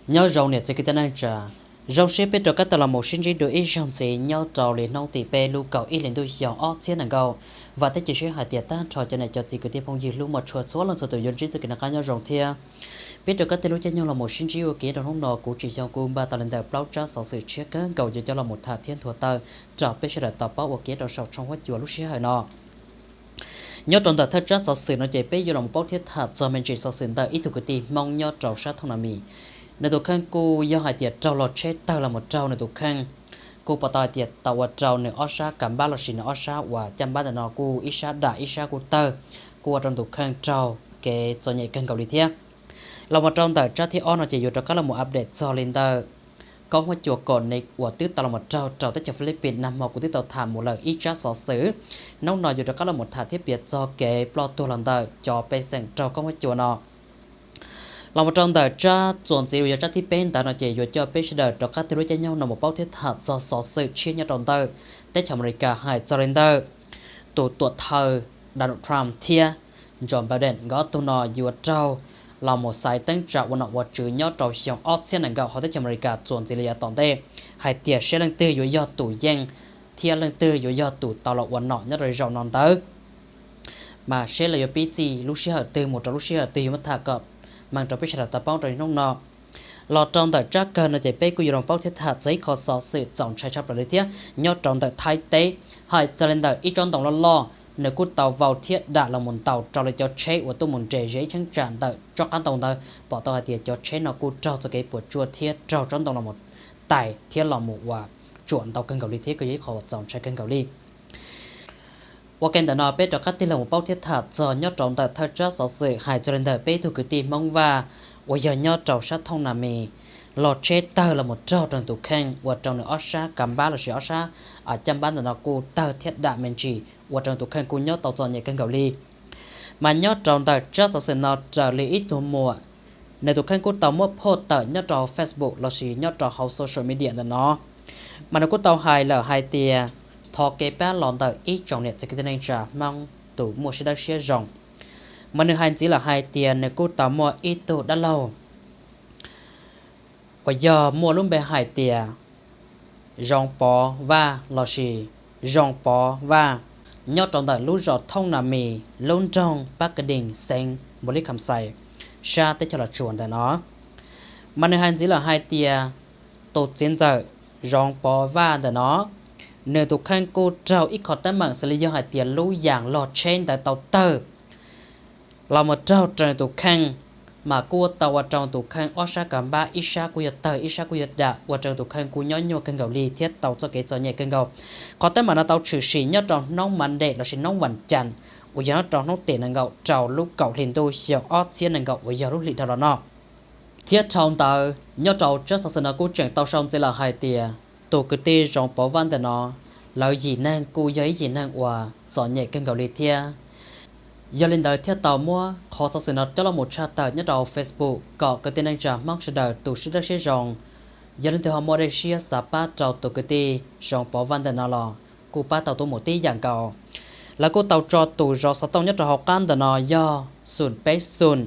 Nyob zoo niam txiv kwv tij neej tsa, zoo siab peb rov qab tau los mus sib ntsib dua ib zaug ntxiv nyob rau li hnub tim peb lub kaum ib hlis ntuj xyoo ob txhiab nees nkaum. Vam thiab cia siab hais tias tag nrho cov niam cov txiv kwv tij phooj ywg hlub mos tshua txhua leej txhua tus yuav ntsib txoj kev noj qab nyob zoo thiab. Peb rov qab tej lub caij nyoog los mus sib ntsib ua ke rau hnub no, kuv tsis xyoo kuv npaj tau li ntawm plaub tsab xov xwm tshiab kawg nkaus yuav coj los mus tham thiab nthuav tawm rau peb sawv daws tau paub ua ke rau saum tshooj huab cua lub sij hawm no. Nyob rau ntawm thawj tsab xov xwm no ces peb yuav los paub thiab tham txog me ntsis xov xwm ntawm ib tug kwv tij Hmoob nyob rau sab thooj Nas Mis. Nws tus kheej kuj yog hais tias raug los tsheb tawg los mus raug nws tus kheej, kuj pom tau hais tias tau ua rau nws ob sab kav npab lossis nws ob sab uas caj npab ntawm no kuj ib sab dam ib sab kuj tawg, kuj ua rau nws tus kheej raug kev txom nyem kawg nkaus li thiab. Los mus rau ntawm tsab thib ob no ces yuav rov qab los mus update txog li ntawm koob huab cua Kos Nis uas twb tau los mus raug rau teb chaws Philippines nag hmo kuv twb tau tham mus lawm ib tsab xov xwm. Hnub no yuav rov qab los mus tham thiab piav txog kev ploj tuag los ntawm cov pej xeem raug koob huab cua no. Los mus rau ntawm tsab txuas ntxiv uas yog tsab thib peb ntawd no ces yuav coj peb sawv daws rov qab tej lub caij nyoog no mus paub thiab tham txog xov xwm tshiab nyob rau ntawm teb chaws Amelikas hais txog li ntawm tus tuam thawj Donald Trump thiab Joe Biden nkawd ob tug no yuav raug los mus xaiv teeb tsa ua nom ua tswv nyob rau xyoo ob txhiab nees nkaum hauv teb chaws Amelikas txuas ntxiv li yav tom ntej, hais tias seb leej twg yuav yog tus yeej thiab leej twg yuav yog tus tau los ua nom nyob rau zaum no ntawd. Mas seb lawv yuav pib txij lub sij hawm twg mus rau lub sij hawm twg yuav muab tham kom meej rau peb sawv daws tau paub rau hnub no. Los rau ntawm tsab kawg no ces peb kuj yuav los paub thiab tham txog ib qho xov xwm txaus ntshai tshaj plaws li thiab nyob rau ntawm Thaib teb, hais txog li ntawm ib tsob ntoo loj loj, nws kuj tau vau thiab dam los mus ntaus rau li cov tsheb uas tuaj mus nres ze ib cheeb tsam ntawm tsob qab ntoo ntawd, pom tau hais tias cov tsheb no kuj raug txoj kev puas tsuaj thiab raug tsob ntoo los mus tais thiab los mus ua tsuam ntau kawg nkaus li thiab kuj yog ib qho uas txaus ntshai kawg nkaus li. Ua ke ntawm no peb rov qab tig los mus paub thiab tham txog nyob rau ntawm thawj tsab xov xwm hais txog li ntawm peb tug kwv tij Hmoob Vaj uas yog nyob rau sab thooj Nas Mis los tsheb tawg los mus raug rau nws tus kheej ua rau nws ob sab kav npab lossis ob sab caj npab ntawm no kuj tawg thiab dam me ntsis ua rau nws tus kheej kuj nyob tau txom nyem kawg nkaus li. Mas nyob rau ntawm tsab xov xwm no raws li ib tug muam, nws tus kheej kuj tau muab phoj tawm nyob rau Facebook lossis nyob rau hauv social media ntawm no, mas nws kuj tau hais lawm hais tias thov kev pab los ntawm ib tsoom niam txiv kwv tij neej tsa Hmoob tus muaj siab dawb siab zoo. Mas nws hais ntxiv lawm hais tias nws kuj tau muaj ib tug dab laug uas yog muaj lub npe hais tias Zoo Pov Vaj lossis Zoo Pov Vaj, nyob rau ntawm lub zos Thooj Nas Mis, lub nroog Pab Ka Dees, xeev Npaus Lis Kham Xais, sab teb chaws Los Tsuas ntawm no. Mas nws hais ntxiv lawm hais tias tus txiv ntxawm Zoo Pov Vaj ntawm no, nws tus kheej kuj raug ib qho teeb meem xws li yog hais tias lub yas log tsheb ntawd tau tawg los mus raug rau nws tus kheej, mas kuj tau ua rau tus kheej ob sab kav npab ib sab kuj yog tawg ib sab kuj yog dam ua rau tus kheej kuj nyob nyuaj kawg nkaus li thiab tau txoj kev txom nyem kawg nkaus. Qhov teeb meem no tau tshwm sim nyob rau hnub Monday lossis hnub Vas Cas uas yog nyob rau hnub tim nees nkaum rau lub kaum hli ntuj xyoo ob txhiab nees nkaum uas yog lub hlis dhau los no. Thiab dhau ntawd nyob rau tsab xov xwm no kuj tseem tau sau ntxiv lawm hais tias tus kwv tij Zoo Pov Vaj ntawm no, lawv yim neeg kuj yog ib yim neeg uas txom nyem kawg nkaus li thiab. Yog li ntawd thiaj tau muab qhov xov xwm no coj los mus tshaj tawm nyob rau Facebook kom kwv tij neej tsa Hmoob sawv daws tus siab dawb siab zoo, yog leej twg ho muaj dej siab xav pab rau tus kwv tij Zoo Pov Vaj ntawm no los kuj pab tau tuaj mus tib yam nkaus. Lawv kuj tau tso tus zov xov tooj nyob rau hauv qab ntawm no yog xoom peb xoom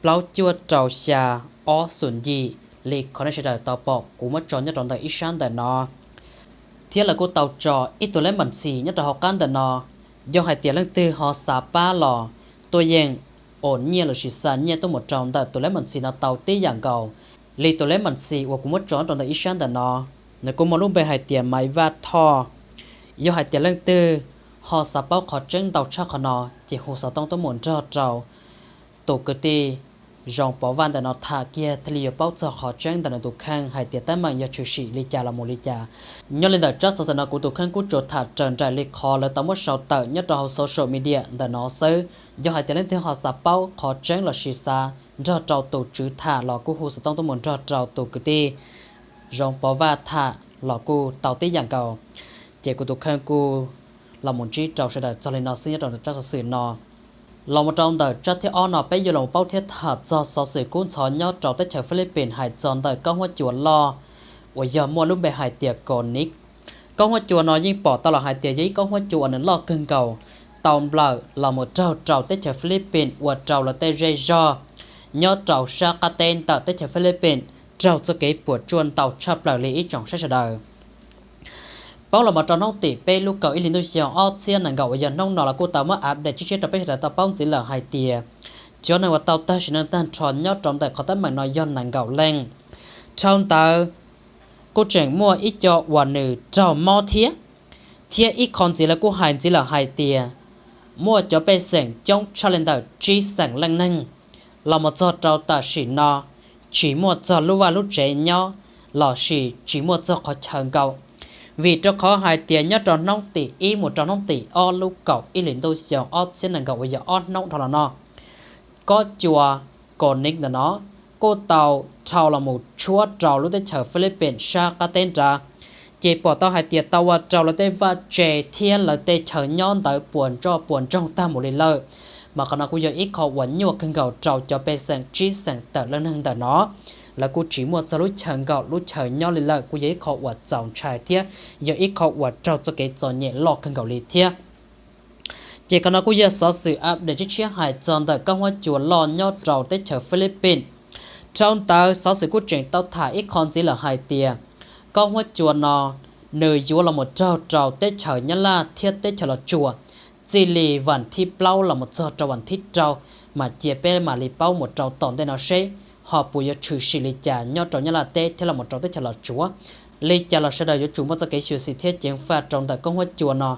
plaub cuaj rau xya ob xoom yim li qhov nej sawv daws tau pom kuv muab tso nyob rau ntawm ib sab ntawm no. Thiab lawv kuj tau tso ib tug leb mas ntxhi nyob rau hauv qab ntawm no, yog hais tias leej twg ho xav pab los tuaj yeem ua nyiaj lossis xa nyiaj tuaj mus rau ntawm tus leb mas ntxhi no tau tib yam nkaus li tus leb mas ntxhi uas kuv muab tso nyob rau ntawm ib sab ntawm no. Nws kuj muaj lub npe hais tias Maiv Vaj Thoj. Yog hais tias leej twg ho xav paub qhov tseeb ntau tshaj qhov no ces hu xov tooj tuaj mus nrog rau tus kwv tij Zoo Pov Vaj ntawm no tham kiag thiaj li yuav paub txog qhov tseeb ntawm nws tus kheej hais tias teeb meem yog tshwm sim li cas los mus li cas. Nyob li ntawm tsab xov xwm no kuv tus kheej kuj tsuas tham raws nraim li qhov lawv tau muab sau tawm nyob rau hauv social media ntawm no xwb. Yog hais tias leej twg ho xav paub qhov tseeb lossis xav nrog rau tus tswv tham los kuj hu xov tooj tuaj mus nrog rau tus kwv tij Zoo Pov Vaj tham los kuj tau tib yam nkaus. Ces kuv tus kheej kuj los mus ntsib rau sawv daws txog li no xwb nyob rau tsab xov xwm no. Los mus rau ntawm tsab thib ob no peb yuav los paub thiab tham txog xov xwm kub ntxhov nyob rau teb chaws Philippines hais txog ntawm koob huab cua loj uas yog muaj lub npe hais tias Kos Nis. Koob huab cua no yeej pom tau los hais tias yog ib koob huab cua uas nws loj kawg nkaus, tau nplawm los mus raug rau teb chaws Philippines ua rau lawv tej zej zog nyob rau sab qab teb ntawm teb chaws Philippines raug txoj kev puas tsuaj ntau tshaj plaws li ib tsoom saib sawv daws. Paub los mus rau hnub tim peb lub kaum ib hlis ntuj xyoo ob txhiab nees nkaum uas yog hnub no los kuj tau muab update tshiab tshiab rau peb sawv daws tau paub ntxiv lawm hais tias cov neeg uas tau tag sim neej tag nrho nyob rau ntawm qhov teeb meem no yog nees nkaum leej. Dhau ntawd kuj tseem muaj ib co uas nws raug mob thiab, thiab ib qho ntxiv lawv kuj hais ntxiv lawm hais tias muaj cov pej xeem coob tshaj li ntawm tsib xeem leej neeg los mus txog rau tam sim no tsis muaj txog lub vaj lub tsev nyob lossis tsis muaj txog qhov chaw nkaum. Vim rau qhov hais tias nyob rau hnub tim ib mus rau hnub tim ob lub kaum ib hlis ntuj xyoo ob txhiab nees nkaum uas yog ob hnub dhau los no, kob cua Konic ntawm no kuj tau dhau los mus tshuab rau lub teb chaws Philippines sab qab teb nrad, ces pom tau hais tias tau ua rau lawv tej vaj tse thiab lawv tej chaw nyob ntawd puas ntsoj puas ntsoog tag mus li lawm. Mas qhov no kuj yog ib qho uas nyuaj kawg nkaus rau cov pej xeem tsib xeem tawm leej neeg ntawm no, lawv kuj tsis muaj txog lub chaw nkaum lub chaw nyob li lawm, kuj yog ib qho uas txaus ntshai thiab yog ib qho uas raug txoj kev txom nyem loj kawg nkaus li thiab. Ces qhov no kuj yog xov xwm update tshiab tshiab hais txog ntawm kob huab cua loj nyob rau teb chaws Philippines. Dhau ntawd xov xwm kuj tseem tau tham ib qho ntxiv lawm hais tias kob huab cua no nws yuav los mus raug rau teb chaws Nyab Laj thiab teb chaws Los Tsuas txij li vas thib plaub los mus txog rau vas thib rau, mas cia peb mam li paub mus rau tom ntej no seb ho puas yuav tshwm sim li cas nyob rau Nyab Laj teb thiab los mus rau teb chaws Los Tsuas. Li cas los sawv daws yuav tsum muaj txoj kev xyuam xim thiab ceev faj rau ntawm kob huab cua no.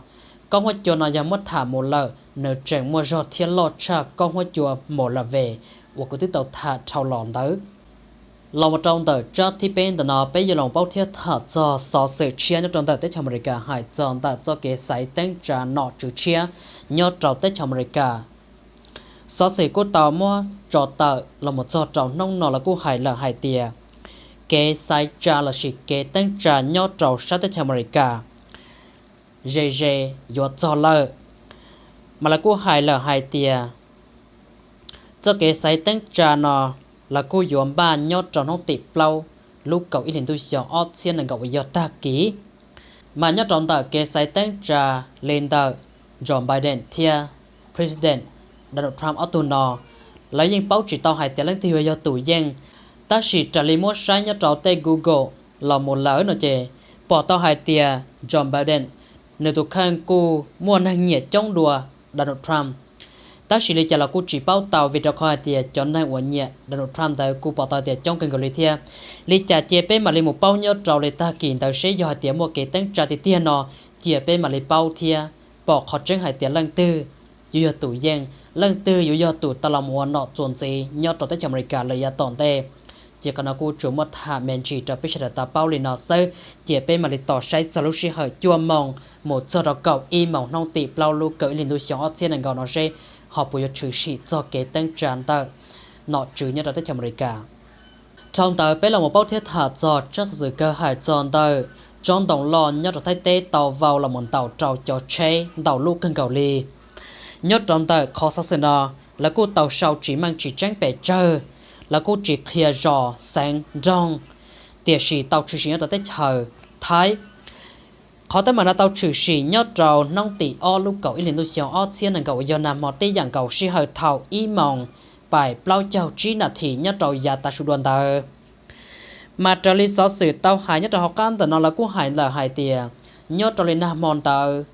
Kob huab cua no yog muab tham mus lawm nws tseem muaj zog thiab loj tshaj kob huab cua Molave uas kuv twb tau tham dhau los ntawd. Los mus rau ntawm tsab thib peb ntawm no peb yuav los paub thiab tham txog xov xwm tshiab nyob rau ntawm teb chaws Amelikas hais txog ntawm txoj kev xaiv teeb tsa nom tswv tshiab nyob rau teb chaws Amelikas. Xov xwm kuj tau muab tso tawm los mus txog rau hnub no los kuj hais lawm hais tias kev xaiv tsa lossis kev teeb tsa nyob rau sab teb chaws Amelikas ze ze yuav txog lawm. Mas lawv kuj hais lawm hais tias txoj kev xaiv teeb tsa no lawv kuj yuav npaj nyob rau hnub tim plaub lub kaum ib hlis ntuj xyoo ob txhiab nees nkaum uas yog tag kis. Mas nyob rau ntawm kev xaiv teeb tsa li ntawm Joe Biden thiab President Donald Trump ob tug no, lawv yeej paub tsis tau hais tias leej twg yuav yog tus yeej. Tab sis raws li muab saib nyob rau tej Google los mus lawm no ces pom tau hais tias Joe Biden nws tus kheej kuj muaj neeg nyiam coob dua Donald Trump. Tab sis li cas los kuj tsis paub tau vim rau qhov hais tias cov neeg uas nyiam Donald Trump ntawd kuj pom tau tias coob kawg nkaus li thiab. Li cas cia peb mam li mus paub nyob rau li tag kis ntawd seb yog hais tias muaj kev teeb tsa tiag tiag no, cia peb mam li paub thiab pom qhov tseeb hais tias leej twg yuav yog tus yeej, leej twg yuav yog tus tau los mus ua nom txuas ntxiv nyob rau teb chaws Amelikas lawm yav tom ntej. Ces qhov no kuj tsuas muaj tham me ntsis rau peb sawv daws tau paub li no xwb, cia peb mam li tos saib txog lub sij hawm cuaj moos mus txog rau kaum ib moos hnub tim plaub lub kaum ib hlis ntuj xyoo ob txhiab nees nkaum no seb ho puas yuav tshwm sim txog kev teeb tsa ntawm nom tswv nyob rau teb chaws Amelikas. Dhau ntawd peb los mus paub thiab tham txog tsab xov xwm kawg hais txog ntawm tsob ntoo loj nyob rau Thaib teb tau vau los mus ntaus rau cov tsheb ntau lub kawg nkaus li. Nyob rau ntawm qhov xov xwm no, lawv kuj tau sau tsis meej tsis tseeb pes tsawg, lawv kuj tsis qhia zos xeev nroog, tiam sis tau tshwm sim nyob rau teb chaws Thaib. Qhov teeb meem no tau tshwm sim nyob rau hnub tim ob lub kaum ib hlis ntuj xyoo ob txhiab nees nkaum uas yog nag hmo tib yam nkaus sij hawm thaum ib moos pais plaub caug tsib nas this nyob rau yav tav su dua ntawd. Mas raws li xov xwm tau hais nyob rau hauv qab ntawm no lawv kuj hais lawm hais tias nyob rau li nag hmo ntawd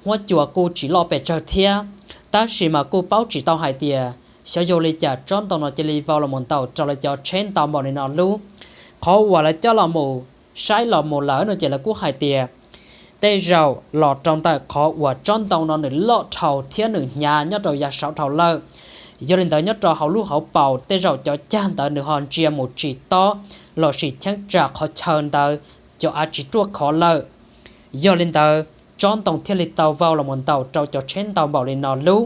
huab cua kuj tsis loj pes tsawg thiab, tab sis mas kuj paub tsis tau hais tias xyov yog li cas tsob ntoo no cia li vau los mus ntaus rau lawv cov tsheb ntau npaum li no lub. Qhov uas lawv coj los mus saib los mus lawm no ces lawv kuj hais tias tej zaum los rau ntawm qhov uas tsob ntoo no nws loj dhau thiab nws hnyav nyob rau yav saud dhau lawm. Yog li ntawd nyob rau hauv lub hauv paus tej zaum cov cag ntawd nws ho ntsia mus tsis tob lossis cheeb tsam qhov chaw ntawd cov av tsis ruaj khov lawm. Yog li ntawd tsob ntoo thiaj li tau vau los mus ntaus rau cov tsheb ntau npaum li no lub.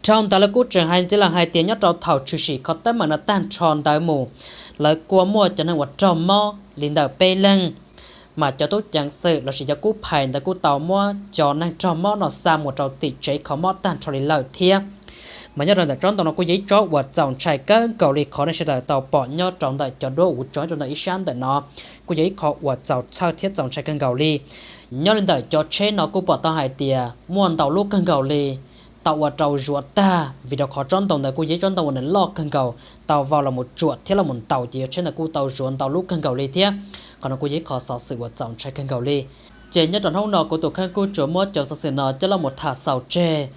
Dhau ntawd lawv kuj tseem hais ntxiv lawm hais tias nyob rau thaum tshwm sim qhov teeb meem no tag nrho ntawd mus, lawv kuj muaj cov neeg uas raug mob li ntawm peb leeg. Mas cov tub ceev xwm lossis cov kub phais ntawd kuj tau muab cov neeg raug mob no xa mus rau tim tsev kho mob tag nrho li lawm thiab. Mas nyob rau ntawm tsob ntoo no kuj yog ib tsob uas txaus ntshai kawg nkaus li qhov nej sawv daws tau pom nyob rau ntawm cov duab uv tso nyob rau ntawm ib sab ntawm no, kuj yog ib qho uas txaus txhawj thiab txaus ntshai kawg nkaus li. Nyob li ntawm cov tsheb no kuj pom tau hais tias muaj ntau lub kawg nkaus li, tau ua rau zuav tag, vim rau qhov tsob ntoo ntawd kuj yog ib tsob ntoo uas nws loj kawg nkaus, tau vau los mus tsuam thiab los mus ntaus ces yawg tsheb ntawd kuj tau zuav ntau lub kawg nkaus li thiab. Qhov no kuj yog ib qho xov xwm uas txaus ntshai kawg nkaus li. Ces nyob rau hnub no kuv tus kheej kuj tsuas muab cov xov xwm no coj los mus tham xaus tseg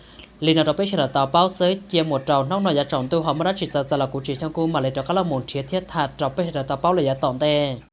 li no rau peb sawv daws tau paub xwb. Cia mus rau hnub no yav tsaus ntuj ho muaj dab tsi txawv txav los kuv Tsis Xyooj kuj mam li rov qab los mus nrhiav thiab tham rau peb sawv daws tau paub li yav tom ntej.